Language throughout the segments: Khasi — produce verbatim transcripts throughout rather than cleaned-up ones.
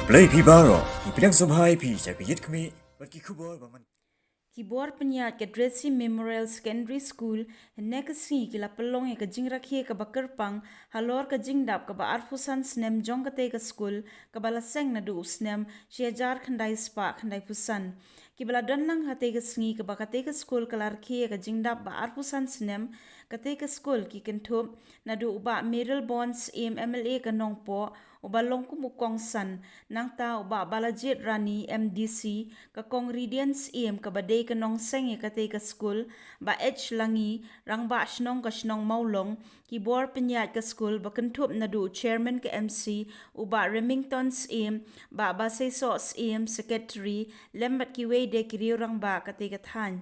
Blei phi baroh, ngi pdiang sngewbha ïa phi sha ka Ïit Khmih bad ki khubor ba man. Ki bor pynïaid ka Dresi Memorial Secondary School hynne ka sngi ki la pynlong ïa ka jingrakhe kaba kyrpang halor ka jingdap kaba arphew san snem jong katei ka skul, kaba la seng naduh u snem shi hajar khyndai spah khyndai phew san. Kiba la don lang katei ka sngi kaba katei ka skul ka la rakhe ïa ka jingdap ba arphew san snem, katei ka skul ki kynthup naduh u Bah Mayralborn Syiem, M L A ka Nongpoh, uba long kum u kongsan, nangta u Bah Balajied Rani, M D C, ka Kong Ridian Syiem kaba dei ka nongseng ïa katei ka skul, Bah H Langi, Rangbah Shnong ka shnong Mawlong, ki bor pynïaid ka skul ba kynthup naduh u Chairman ka M C, u Bah Remington Syiem, Bah Baseisoh Syiem, Secretary, lem bad kiwei de ki riew rangbah katei ka thaiñ.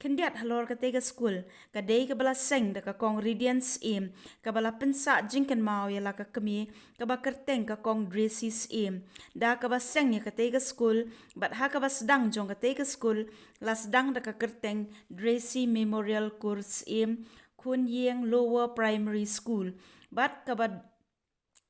Khyndiat halor katei ka skul, ka dei kaba la seng da ka Kong Ridian Syiem, kaba la pynsah jingkynmaw ïa la ka kmie, kaba kyrteng ka Kong Dresi Syiem. Da kaba seng ïa katei ka skul, bad ha kaba sdang jong katei ka skul, la sdang da ka kyrteng Dresi Memorial Kur Syiem, Khun Ïeng Lower Primary School. Bad kaba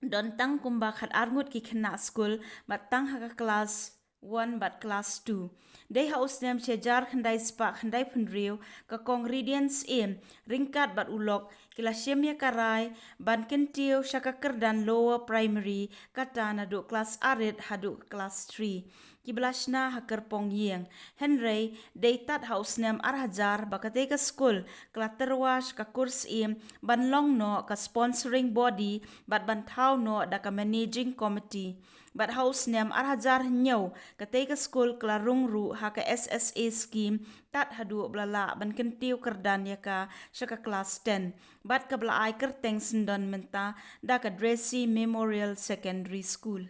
don tang kumba khatar ngut ki khynnah skul, bad tang ha ka klas one bad klas two. Dei ha u snem shi hajar khyndai spah khyndai phew hynriew, ka Kong Ridian Syiem, ryngkat bad u lok, ki la shim ïa ka rai ban kyntiew sha ka kyrdan Lower Primary, kata naduh klas arit haduh klas three. Kiba la shna ha Kyrpong Ïeng. Hynrei, dei tad ha u snem ar hajar ba katei ka skul ka la tyrwa sha ka Kur Syiem ban long noh ka sponsoring body bad ban thaw noh da ka managing committee. Bad ha u snem ar hajar hynñiew, katei ka skul ka la rung ruh ha ka S S A scheme, tad haduh ba la lah ban kyntiew kyrdan ïa ka sha ka klas ten. Bad kaba la ai kyrteng syndon mynta da ka Dresi Memorial Secondary School.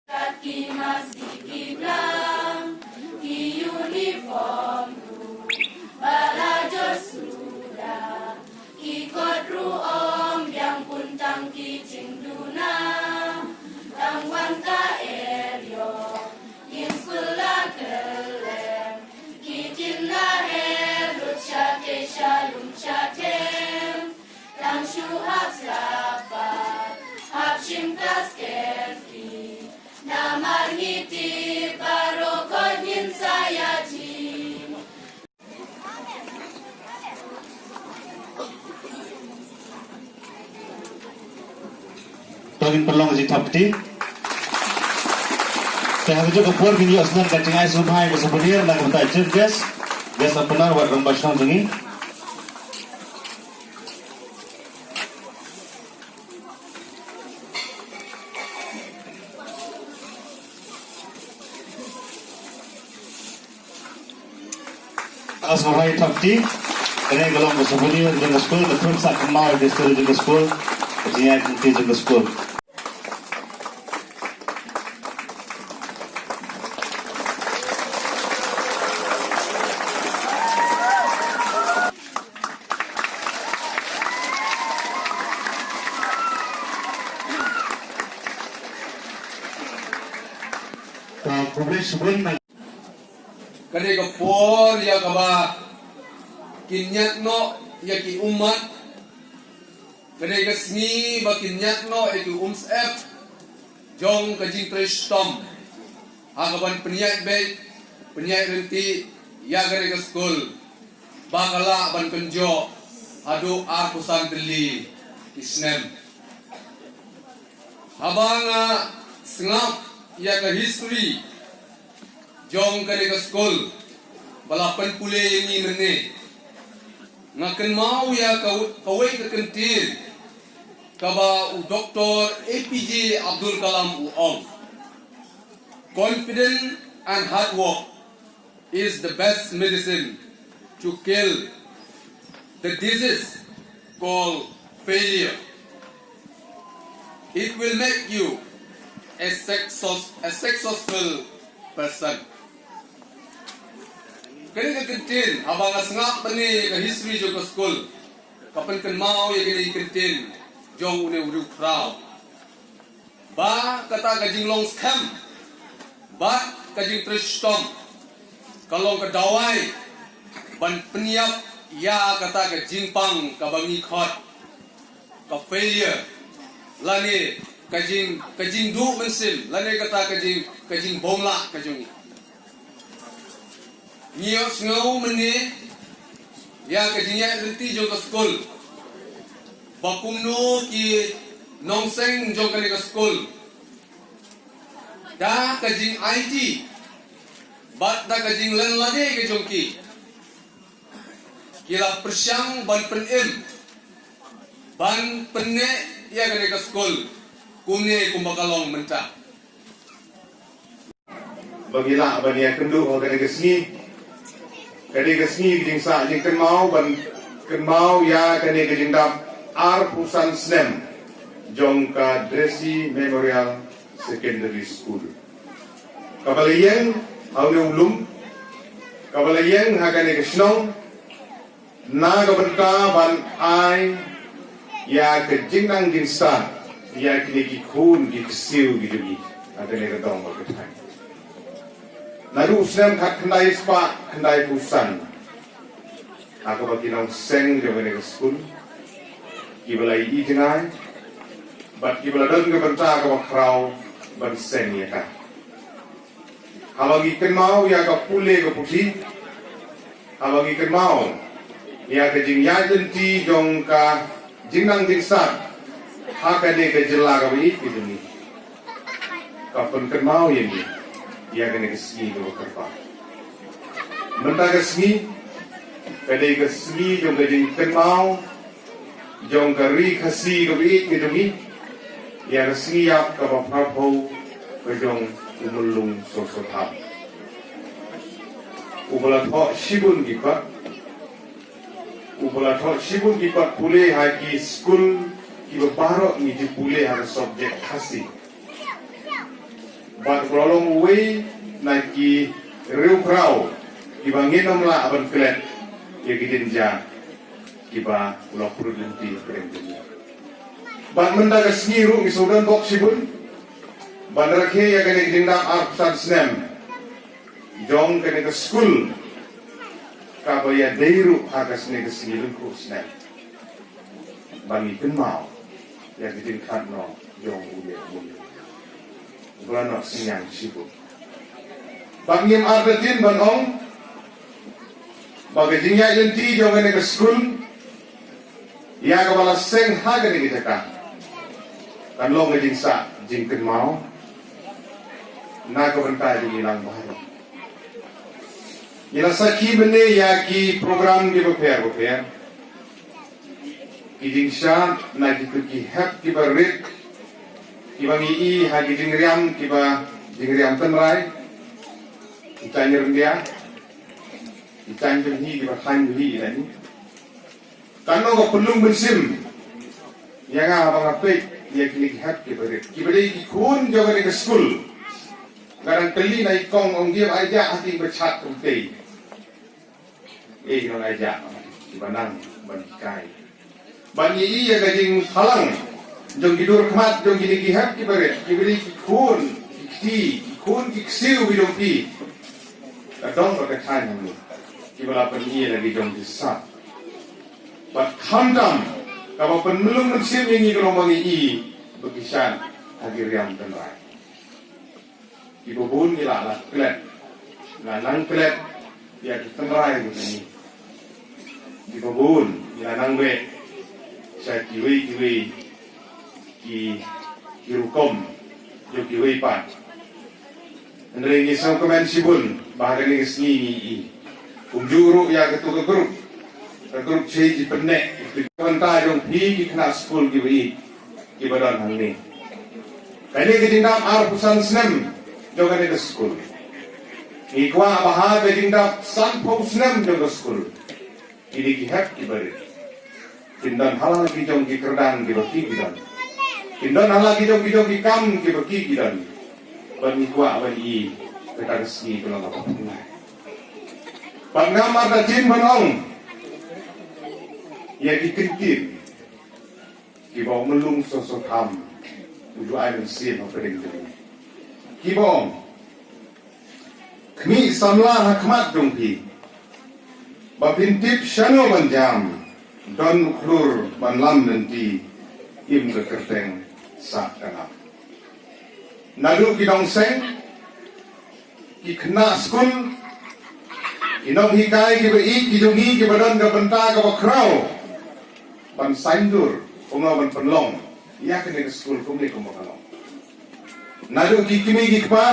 Kat ki masi ki blang, ki uniform ruh ba la jot suda, ki kot ruh ym biang, pun tang ki jingduna. Tang wan ka area, ngin skul la kylleng, ki ktien la her lut shatei sha lum sha them. Tang shu hap slap pat, hap shim ka sket ki. Namar ngi tip baroh kot ngin sa ïaid. To ngin pynlong ka jingthap kti. Te ha kajuh ka por ngin ïoh sdang ka jingai sngewbha ïa ka souvenir na ka bynta chief guest, guest of honour, wat rangbah shnong jong ngi. As ka rai thap kti, kane ka long ka souvenir jong ka skul, ka thut sa kynmaw ïa ka history jong ka skul, ka jingïaid lynti jong ka skul. Ka khublei shibun na. Ka dei ka por ïa kaba kin ñiad noh ïa ki ummat. Ka dei ka sngi ba kin ñiad noh ïa ki umsyep jong ka jingtrei shitom ha kaban pynïaid beit, pynïaid ryntih ïa ka dei ka skul ba ka lah ban kynjoh haduh arphew san tylli ki snem. Haba nga sngap ïa ka history jong ka dei ka skul ba la pynpule ïa ngi mynne, nga kynmaw ïa ka, kawei ka kyntien kaba u Doktor A P J Abdul Kalam u ong: "Confidence and hard work is the best medicine to kill the disease called failure. It will make you a success, a successful person." Kane ka kyntien, haba nga sngap mynne ka history jong ka skul, ka pynkynmaw ïa kane ka kyntien jong une u riewkhraw. Ba kata ka jinglong skhem bad ka jingtrei shitom ka long ka dawai ban pynïap ïa kata ka jingpang kaba ngi khot ka failure lane ka jing, ka jingduh mynsiem lane kata ka jing, ka jingbymlah ka jong ngi. Ngi ïohsngew mynne ïa ka jingïaid lynti jong ka skul, ba kumno ki nongseng jong kane ka skul, da ka jingaiti bad da ka jinglen lade ka jong ki, ki la pyrshang ban pynim, ban pynneh ïa kane ka skul kumne kumba ka long mynta. Ba ngi lah ban ïakynduh ha kane ka sngi. Kane ka sngi ka jingsah jingkynmaw ban kynmaw ïa kane ka jingdap arphew san snem jong ka Dresi Memorial Secondary School, kaba la ïeng ha une u lum, kaba la ïeng ha kane ka shnong, na ka bynta ban ai ïa ka jingnang jingstad ïa kine ki khun ki ksiew ki jong ngi ha kane ka dong bad ka thaiñ. Naduh u snem khatkhyndai spah khyndaiphew san, ha kaba ki nongseng jong kane ka skul kiba la ïohi jngai bad kiba la don ka bynta kaba khraw ban seng ïa ka. Haba ngi kynmaw ïa ka pule ka puthi, haba ngi kynmaw ïa ka jingïaid lynti jong ka jingnang jingstad ha kane ka jylla kaba ïeit ka jong ngi, ka pynkynmaw ïa ngi ïa kane ka sngi kaba kyrpang. Mynta ka sngi ka dei ka sngi jong ka jingkynmaw jong ka Ri Khasi kaba ïeit ka jong ngi ïa ka sngi ïap kaba phraphew ka jong u Myllung Soso Tham, uba la thoh shibun ki kot, uba la thoh shibun ki kot pule ha ki skul kiba baroh ngi ju pule ha ka subject Khasi. Bad u la long uwei na ki riewkhraw kiba ngin ym lah ban klet ïa ki jingjia kiba u la pyrkhat lynti ha pdeng jong ngi. Bad mynta ka sngi ruh ngi sngewdon bok shibun ban rakhe ïa kane ka jingdap arphew san snem jong kane ka skul, kaba ïadei ruh ha kane ka sngi lyngkhuh snem, ban ïa kynmaw ïa ka jingkhatnoh jong u ïa u, uba la noh synñiang shibun. Bad ngim artatien ban ong ba ka jingïaid lynti jong kane ka skul ïa kaba la seng ha kane ka jaka kan long ka jingsah jingkynmaw na ka bynta jong ngi lang baroh. Ngi la sakhi mynne ïa ki program kiba pher bapher, ki jingshad na kito ki hep kiba rit kiba ngi i ha ki jingriam, kiba jingriam tynrai, ki jingriam, ki jingriam hi kiba than hi ïa ngi. Kan long ka pynlong mynsiem ïa nga ba nga peit ïa kine ki hep kiba rit, kiba dei ki khun jong kane ka skul. Nga dang kylli na i kong, ong, dei ba ai ja ha ki ba chat kumtei. Eh, ki nang ai ja kiba nang ban hikai, ban ïohi ïa ka jinghalang jong ki dur khmat jong kine ki hep kiba rit, kiba dei ki khun ki kti, ki khun ki ksiew ki jong ki. Ka dong ba ka thaiñ hangne kiba la pyni ïa la ki jong ki sap. Bad khamtam kaba pynmlung mynsiem ïa ngi ka long ba ngi i ba ki shad ha ki riam tynrai. Kiba bun ngi la, la klet, la nang klet ïa ki tynrai ki jong ngi. Kiba bun ngi la nang beh sha kiwei kiwei ki, ki rukom jong kiwei pat. Hynrei ngi sngewkmen shibun ba ha kane ka sngi ngi i kumjuh ruh ïa kato ka group, ka group Shei Jingpynneh, ki bynta jong phi ki khynnah skul kiba ïeit kiba don hangne. Kane ka jingdap arphew san snem jong kane ka skul. Ngi kwah ba ha ka jingdap sanphew snem jong ka skul, kine ki hep kiba rit kin don ha la ki jong ki kyrdan kiba ki, ki don, kin don ha la ki jong ki jong ki kam kiba ki, ki don. Bad ngi kwah ban i kata ka sngi ka long kaba pynlait. Bad ngam artatien ban ong ïa ki ktien kiba u Myllung Soso Tham u ju ai mynsiem ha pdeng jong ngi, kiba ong: Khmih samla ha khmat jong phi, ba phin tip shano ban jam, don u khlur ban lam lynti, im ka kyrteng Sah ka nam. Naduh ki nongseng, ki khynnah skul, ki nonghikai kiba ïeit ki jong ngi kiba don ka bynta kaba khraw ban saiñdur, kumno ban pynlong ïa kane ka skul kumne kumba ka long. Naduh ki kmie ki kpa,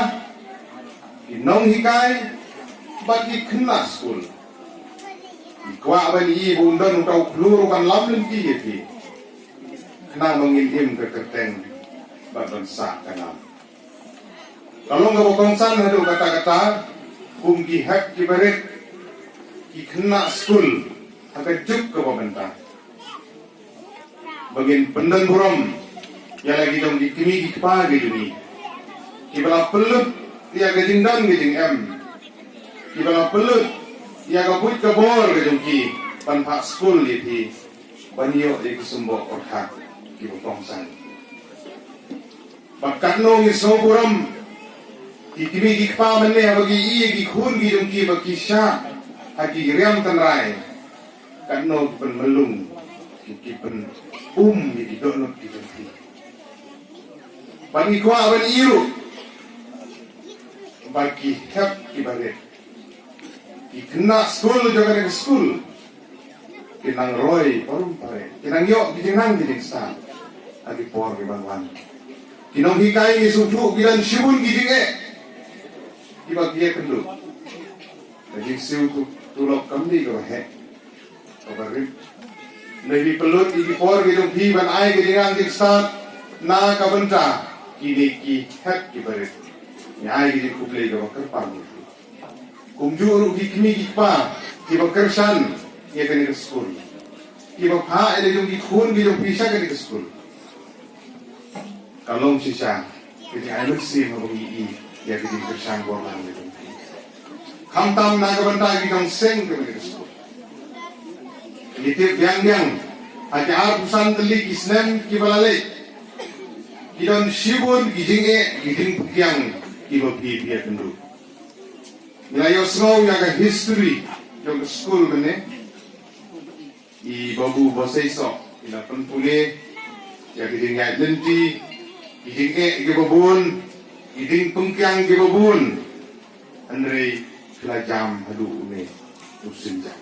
ki nonghikai bad ki khynnah skul, ki kwah ban ïohi ba un don uta u khlur uban lam lynti ïa phi, khnang ba ngin im ka kyrteng bad ban sah ka nam. Ka long kaba kongsan haduh katta katta, kum ki hep ki barit, ki khynnah skul ha ka juk kaba mynta, ba ngin pyndon burom ïa la ki jong ki kmie ki kpa ki jong ngi, kiba la pynlut ïa ka jingdon ka jingem, kiba la pynlut ïa ka buit ka bor ka jong ki ban phah skul ïa phi, ban ïoh ïa ki symboh pyrkhat kiba kongsan. Bad katno ngi sngewburom, ki kmie ki kpa mynne haba ki ïohi ïa ki khun ki jong ki ba ki shah ha ki riam tynrai, katno ki pynmlung, ki, ki pynum ïa ki dohnud ki jong ki. Bad ngi kwah ban ïohi ruh ba ki hep ki barit, ki khynnah skul jong kane ka skul, ki nang roi parum pare, ki nang ïoh ki jingnang ki jingstad ha ki por kiban wan. Ki nonghikai ngi sngewthuh ki don shibun ki jingeh kiba ki ïakynduh. Ka jingsiew tu, tulop kam dei kaba heh, kaba rit. Ngi pynlut ïa ki por ki jong phi ban ai ka jingnang jingstad na ka bynta kine ki hep ki barit. Ngi ai ka jingkhublei kaba kyrpang ïa phi. Kumjuh ruh ki kmie ki kpa kiba kyrshan ïa kane ka skul, kiba phah ïa la ki jong ki khun ki jong phi sha kane ka skul. Ka long shisha ka jingai mynsiem haba ngi ïohi ïa ka jingkyrshan borlang ka jong phi, khamtam na ka bynta ki nongseng ka bynta ka skul. Ngi tip biang biang, ha ki arphew san tylli ki snem kiba la leit, ki don shibun ki jingeh ki jingpyrkiang kiba phi phi ïakynduh. Ngi la ïohsngew ïa ka history jong ka skul mynne. I Babu Baseisoh i la pynpule ïa ki jingïaid lynti, ki jingeh kiba bun, ki jingpyrkiang kiba bun. Hynrei ki la jam haduh une u sienjam.